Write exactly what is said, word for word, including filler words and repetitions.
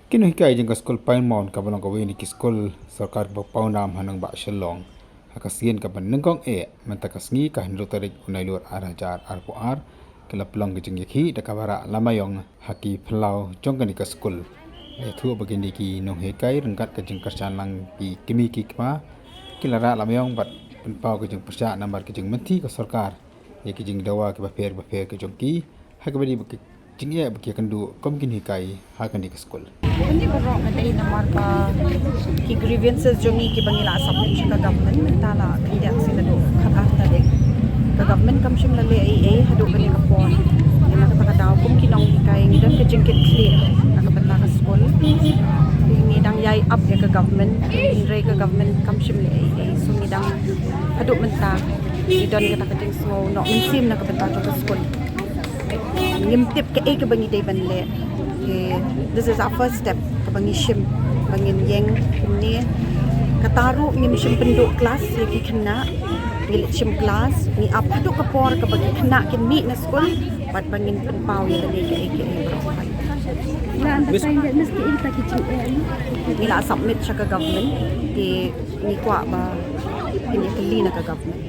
Ki nonghikai jong ka skul Pine Mount kaba long kawei na ki skul sorkar kaba pawnam ha nongbah Shillong, ha ka sien kaba nyngkong eh mynta ka sngi ka hynriew tarik u Nailur ar hajar arphew ar, ki la pynlong ka jingïakhih da kaba rah lama ïong ha ki phyllaw jong kane ka skul. La ïathuh ba kine ki nonghikai ryngkat ka jingkyrshan lang ki kmie ki kpa, ki la rah lama ïong bad pynpaw ka jingpyrshah namar ka jingmynthi ka sorkar ïa ki jingdawa kiba pher ba pher ka jong ki, ha kaba dei ba ka jingeh ba ki ïakynduh kum ki nonghikai ha kane ka skul. Kane baroh ka dei namar ba ki grievances jong ngi kiba ngi la submit sha ka government mynta la khyndiat sien naduh khatar tarik. Ka government kam shym la leh ei ei haduh kane ka por. Ïa kata ka daw kum ki nonghikai ngi don ka jingkitkhlieh na ka bynta ka skul. Ngi dang ïai ap ïa ka government, hynrei ka government kam shym leh ei ei. So ngi dang haduh mynta ngi don kata ka jingsngew noh mynsiem na ka bynta jong ka skul. Ngim tip kaei kaba ngi dei ban leh. This is our first step kaba ngi shim ba ngin ïeng kumne. Kata ruh ngim shym pynduh klas ïa ki khynnah. Ngi leit shim klas, ngi ap haduh ka por kaba ki khynnah kin mih na skul bad ba ngin pynpaw ïa lade kaei kaei baroh. Ngi la submit sha ka government, te ngi kwah ba kin ïakylli na ka government.